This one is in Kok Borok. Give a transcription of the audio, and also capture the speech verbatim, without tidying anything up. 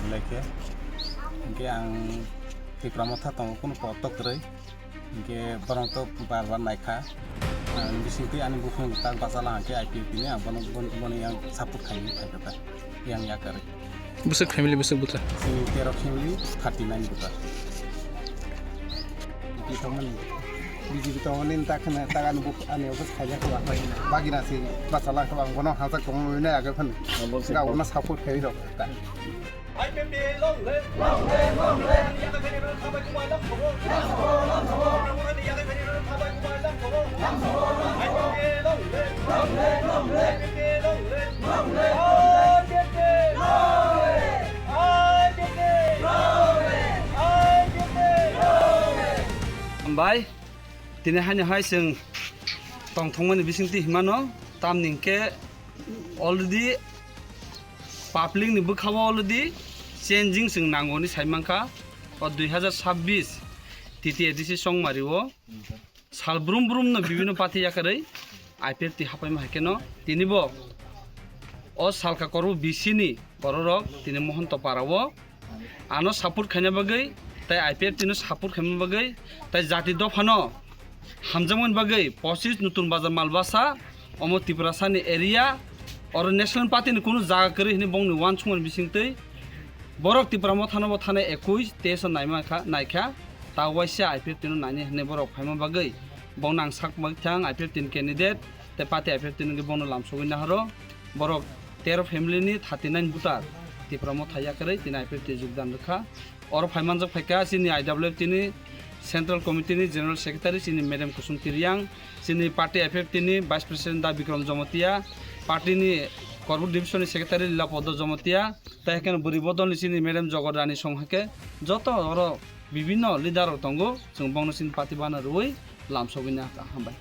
Lekhe, hingke ang Tipra Motha tongo, kunu kotok kwrwi, hingke borok to bar bar naikha. Ang bisingtwi ani bukhung tak bachala hingke I P F T ni ang bono, bono, bono yang support khaini phaikha ta, yang yakarwi. Bwswk family, bwswk buta? Sini tero family, thirty nine buta. B J P tongmani, B J P tongmani tak khna tak ani buk ani office khaijak kha. Bagina si bachala kha, ang bono hajak tongmani age phano. Ga bono support khai rok ta. Hambai, tini haino hai chwng tongthokmani bisingtwi himano, tamni hwnkhe already public ni bwkha o already changing chwng nango hinwi sai mankha. O dui hazar sabbish T T A D C Chongmari o sal brum brum no bibino party yakarwi I P F T hapaima hai kheno tini bo o salka kormo B C ni bororok tini Mohonto para o ano support khaina bagwi, tai I P F T no support khaima bagwi, tai jati dophano hamjakmani bagwi pochis Nutun Bazar Malbasa, omo Tiprasani area, oro National Party ni kunu jaga kwrwi hwnwi bongni uansukmani bisingtwi borok Tipra Mothano bo thani ekush teis o naima kha, naikha, ta waisa I P F T no naini hwnwi borok phaima bagwi bongno ang sak bai thang I P F T ni candidate tei party I P F T ni bongno lamsogwi nahoro. Borok tero family ni thirty nine voter Tipra Motha yakarwi tini I P F T jogdan rwkha. Oro phaimanjak phaikha chini I W F T ni Central Committee ni General Secretary chini Madam Kusum Tiriang, chini party I P F T ni Vice President Da Bikram Jomotia, party ni Korbuk Division ni Secretary Lila Podo Jomotia, tai haikhe bwrwi bodol ni chini Madam Jogor Rani song haikhe joto oro bibinno leader rok tongo, chwng bongno chini party bana rwui lamsogwi nahakha. Hambai.